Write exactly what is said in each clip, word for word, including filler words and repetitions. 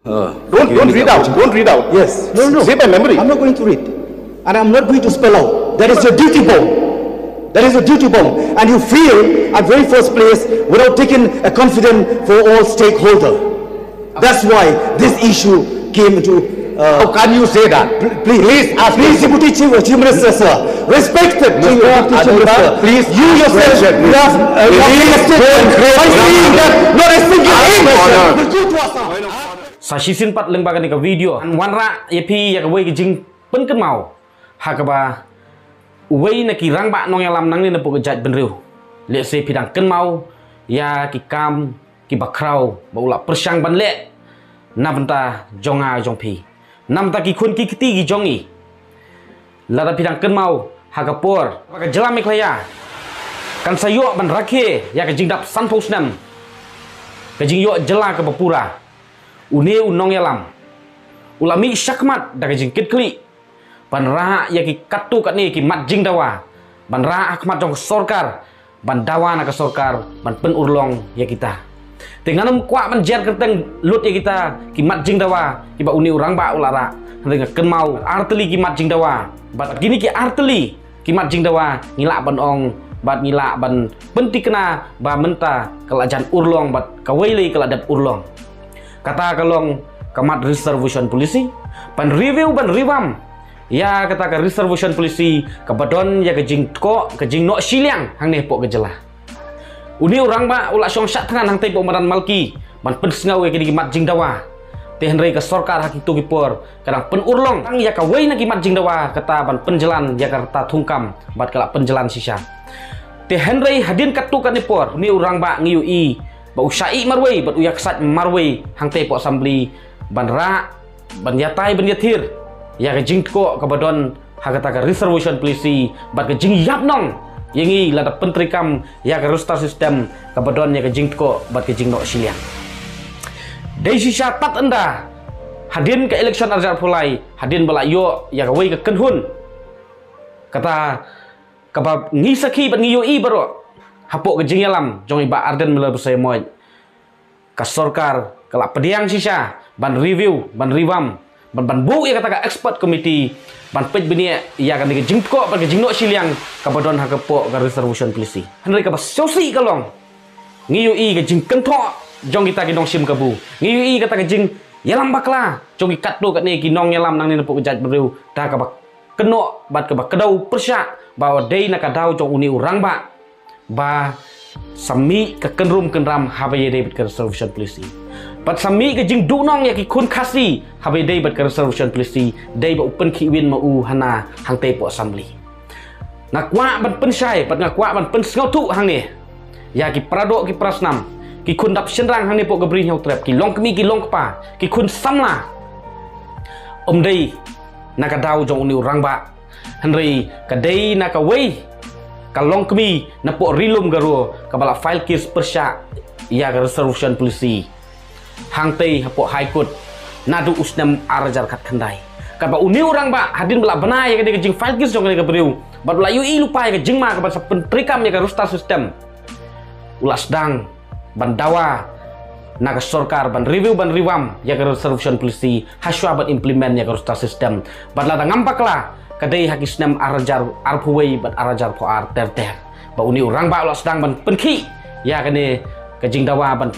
Don't, don't read out. Don't read out. Yes. No, no. Say by memory. I'm not going to read. And I'm not going to spell out. That is your duty bomb. That is your duty bomb. And you fail at very first place without taking a confident for all stakeholder. That's why this issue came into. Uh, How can you say that? Please, please, ask please, Deputy Chief, Chief Minister, sir. Respected Chief, Deputy Chief Minister. Please, you yourself, you have, uh, you have made a statement by saying that not a single aim will go to Assam. Sa shisien pat lyngba kane ka video ngan wanrah ïa phi ïa kawei ka jingpynkynmaw ha kaba uwei na ki rangbah nongïalam nangne na pdeng ka jaitbynriew. Lehse phi dang kynmaw ïa ki kam kiba khraw ba u la pyrshang ban leh na bynta jong nga jong phi, na bynta ki khun ki kti ki jong ngi. Lada phi dang kynmaw ha ka por ba ka jylla Meghalaya kan sa ïoh ban rakhe ïa ka jingdap sanphew snem ka jingïoh jylla kaba pura, une u nongïalam u la mih shakhmat da ka jingkitkhlieh ban rah ïa ki katto katne ki mat jingdawa, ban rah ha khmat jong ka sorkar, ban dawa na ka sorkar ban pynurlong ïa kita. Te ngan ym kwah ban jer kyrteng lut ïa kita ki mat jingdawa kiba une u rangbah u la rah. Hynrei nga kynmaw artylli ki mat jingdawa, bad kine ki artylli ki mat jingdawa ngi lah ban ong bad ngi lah ban pynthikna ba mynta ka la jan urlong bad kawei lei ka la dep urlong. Kata ka long ka mat reservation policy, ban review ban revamp ïa kata ka reservation policy kaba don ïa ka jingtkoh ka jingnoh shiliang hangne hapoh ka jylla. Une u rangbah u la shong shah thngan hangtei hapoh madan Malki ban pynsngew ïa kine ki mat jingdawa. Te hynrei ka sorkar ha kito ki por ka dang pynurlong tang ïa kawei na ki mat jingdawa kata ban pynjlan ïa ka rta thungkam bad ka la pynjlan shisha. Te hynrei hadien katto katne por une u rangbah ngi ïohi ba u shah ïeh marwei bad u ïaksaid marwei hangtei hapoh assembly ban rah, ban ïatai ban ïathir ïa ka jingtkoh kaba don ha kata ka reservation policy bad ka jingïap nong ïa ngi lada pyntreikam ïa ka roster system kaba don ïa ka jingtkoh bad ka jingnoh shiliang. Dei shisha tad ynda hadien ka election arhajar arphew lai hadien ba la ïoh ïa kawei ka kynhun kata kaba ngi sakhi bad ngi ïohi baroh hapoh ka jingïalam jong i Bah Ardent Miller Basaiawmoit. Ka sorkar ka la pdiang shisha ban review, ban revamp, ban, ban buh ïa kata ka expert committee ban peit bniah ïa kane ka jingtkoh bad ka jingnoh shiliang kaba don ha ka poh ka reservation policy. Hynrei kaba sngewsih ka long ngi ïohi ka jingkynthoh jong kita ki nongshim kabu. Ngi ïohi kata ka jingïalam bakla jong ki katto katne ki nongïalam nangne na poh ka jaitbynriew da kaba kynnoh bad kaba kdew pyrshah ba dei na ka daw jong une u rangbah ba sa mih ka kynrum kynram haba ïadei bad ka reservation policy. Bad sa mih ka jingduh nong ïa ki khun Khasi haba ïadei bad ka reservation policy, dei ba u pynkhih win ma u hana hangtei poh assembly. Nga kwah ban pynshai bad nga kwah ban pynsngewthuh hangne ïa ki paradoh ki parasnam, ki khun dap shynrang hangne poh ka Bri Hynñiewtrep, ki longkmie ki longkpa, ki khun samla. Ym dei na ka daw jong une u rangbah, hynrei ka dei na kawei ka longkmie na poh Ri Lum Garo kaba la file case pyrshah ïa ka reservation policy hangtei hapoh High Court naduh u snem arhajar khatkhyndai. Katba une u rangbah hadien ba la bna ïa kane ka jingfile case jong kane ka briew bad ba la ïohi lypa ïa ka jingma kaba sa pyntreikam ïa ka roster system, u la sdang ban dawa na ka sorkar ban review ban revamp ïa ka reservation policy hashwa ban implement ïa ka roster system. Bad lada ngam bakla ka dei ha ki snem arhajar arphew wei bad arhajar arphew ar ter ter ba une u rangbah u la sdang ban pynkhih ïa kane ka jingdawa ban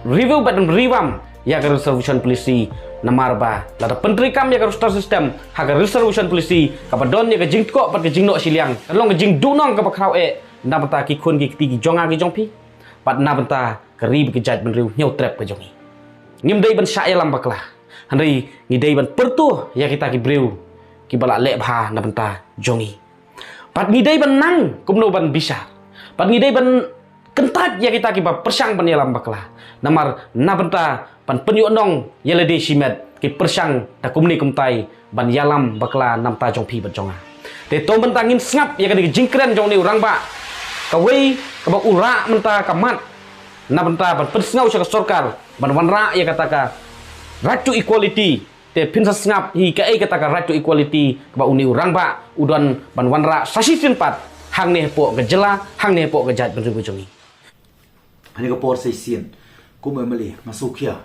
review bad ban revamp ïa ka reservation policy. Namar ba lada pyntreikam ïa ka roster system ha ka reservation policy kaba don ïa ka jingtkoh bad ka jingnoh shiliang, ka long ka jingduh nong kaba khraw eh na bynta ki khun ki kti ki jong nga ki jong phi bad na bynta ka ri bad ka jaitbynriew Hynñiewtrep ka jong ngi. Ngim dei ban shah ïalam bakla, hynrei ngi dei ban pyrto ïa kita ki briew kiba la leh bha na bynta jong ngi. Bad ngi dei ban nang kumno ban bishar, bad ngi dei ban kyntait ïa kita kiba pyrshang ban ïalam bakla. Namar na bynta ban pynïoh nong ïa lade shimet ki pyrshang da kumne kumtai ban ïalam bakla na bynta jong phi bad jong nga. Te to mynta ngin sngap ïa kane ka jingkren jong une u rangbah, kawei kaba u rah mynta ka mat na bynta ban pynsngew sha ka sorkar ban wanrah ïa kata ka right to equality. Te phin sa sngap hi kaei kata ka right to equality kaba une u rangbah u don ban wanrah sa shisien pat hangne hapoh ka jylla, hangne hapoh ka jaitbynriew ka jong ngi. Hangne ka por sa shisien kum u MLA nga sngewkhia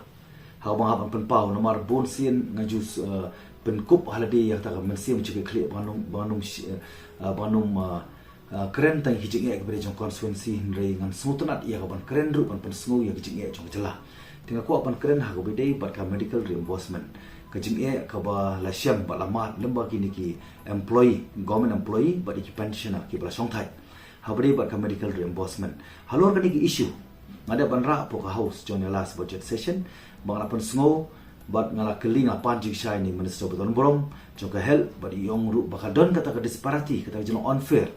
Haba nga hap ban pynpaw namar bun sien nga ju, eh, pynkup ha lade ïa kata ka mynsiem jingkitkhlieh ba nga nym, ba nga nym shi-, eh, ba nga nym, eh, eh, kren tang ïa ki jingeh kiba dei jong constituency, hynrei ngan sngewtynnat ïa ka ban kren ruh ban pynsngew ïa ki jingeh jong ka jylla. Te nga kwah ban kren ha kaba dei bad ka medical reimbursement, ka jingeh kaba la shem bad la mad lem bad kine ki employee, government employee bad ïa ki pensioner kiba la shongthait. Haba dei bad ka medical reimbursement, halor kane ka issue nga dep ban rah hapoh ka House jong ïa last budget session ba nga la pynsngew bad nga la kylli, nga pan jingshisha ïa i Minister ba don burom jong ka Health bad i ong ruh ba ka don kata ka disparity, kata ka jinglong unfair.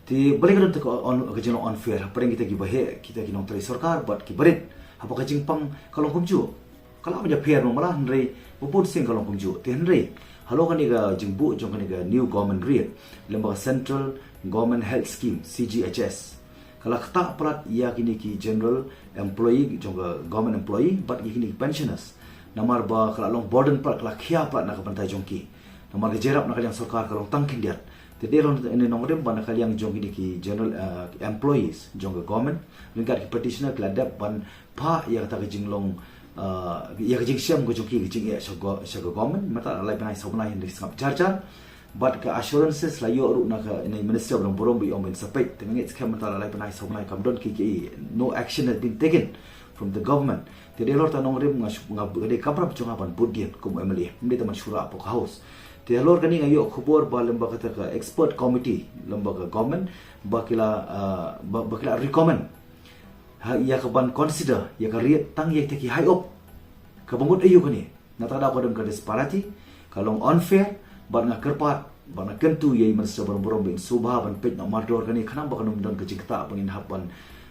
Te balei ka don kata ka un-, ka jinglong unfair hapdeng kita kiba heh, kita ki nongtrei sorkar bad kiba rit? Haba ka jingpang ka long kumjuh. Ka lah ban ïapher mo, mala hynrei ba bun sien ka long kumjuh. Te hynrei halor kane ka jingbuh jong kane ka new government rate lem bad ka Central Government Health Scheme, C G H S, ka la ktah palat ïa kine ki general employee jong ka government employee bad ïa kine ki pensioners. Namar ba ka la long burden palat, ka la khia palat na ka bynta jong ki. Namar ka jingïarap na ka liang sorkar ka long tang khyndiat. Te dei long ine nongrim ba na ka liang jong kine ki general, eh, employees jong ka government, ryngkat ki petitioner, ki la dep ban phah ïa kata ka jinglong, eh, ïa ka jingshem ka jong ki, ka jingeh sha go-, sha ka government mynta la lai bnai saw bnai hynrei sngap jar jar. Bad ka assurances la ïoh ruh na ka, ine i Minister ba don burom ba i ong ban sa peit. Te nga ngeit skhem mynta la lai bnai saw bnai kam don kiei kiei, no action has been taken from the government. Te dei halor kata nongrim nga, nga, ka dei ka kamram jong nga ban bud dien kum u M L A, ym dei tang ban shu rah hapoh ka House. Te halor kane nga ïoh khubor ba lem bad kata ka expert committee lem bad ka government ba ki la, ah, ba, ba ki la recommend ha ïa ka ban consider ïa ka rate tang ïa kita ki high up. Kaba mut aïu kane? Na kata ka daw ka don ka disparity, ka long unfair, bad nga kyrpad bad nga kyntu ïa i Minister ba don burom ba in sngewbha ban peit noh mardor kane, khnang ba kan ym don ka jingktah ba ngin hap ban,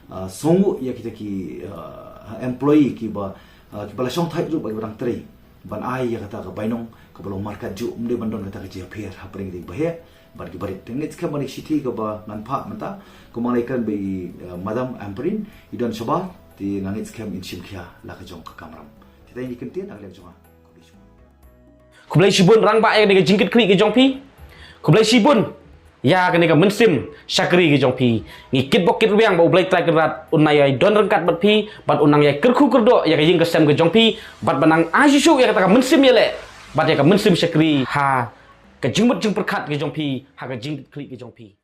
ah, sngewnguh ïa kita ki, ah, employee kiba, ah, kiba la shongthait ruh bad kiba dang trei ban ai ïa kata ka bainong kaba long markatjuh, ym dei ban don kata ka jingïapher hapdeng kita kiba heh bad kiba rit. Te nga ngeit skhem ba ine i shithi kaba ngan phah mynta, kumba nga la ïakren bad i, eh, Madam Ampareen, i don shabar, te nga ngeit skhem in shim khia la ka jong ka kamram. Te tang ine i kyntien na ka liang jong nga. Khublei shibun Rangbah ïa kane ka jingkitkhlieh ka jong phi. Khublei shibun ïa kane ka mynsiem shakri ka jong phi. Ngi kitbok kitrwiang ba U Blei Trai Kynrad un nang ïai don ryngkat bad phi bad un nang ïai kyrkhu kyrdoh ïa ka ïing ka sem ka jong phi bad ban nang ai shuh shuh ïa kata ka mynsiem ïaleh bad ïa ka mynsiem shakri ha ka jingmut jingpyrkhat ka jong phi, ha ka jingkitkhlieh ka jong phi.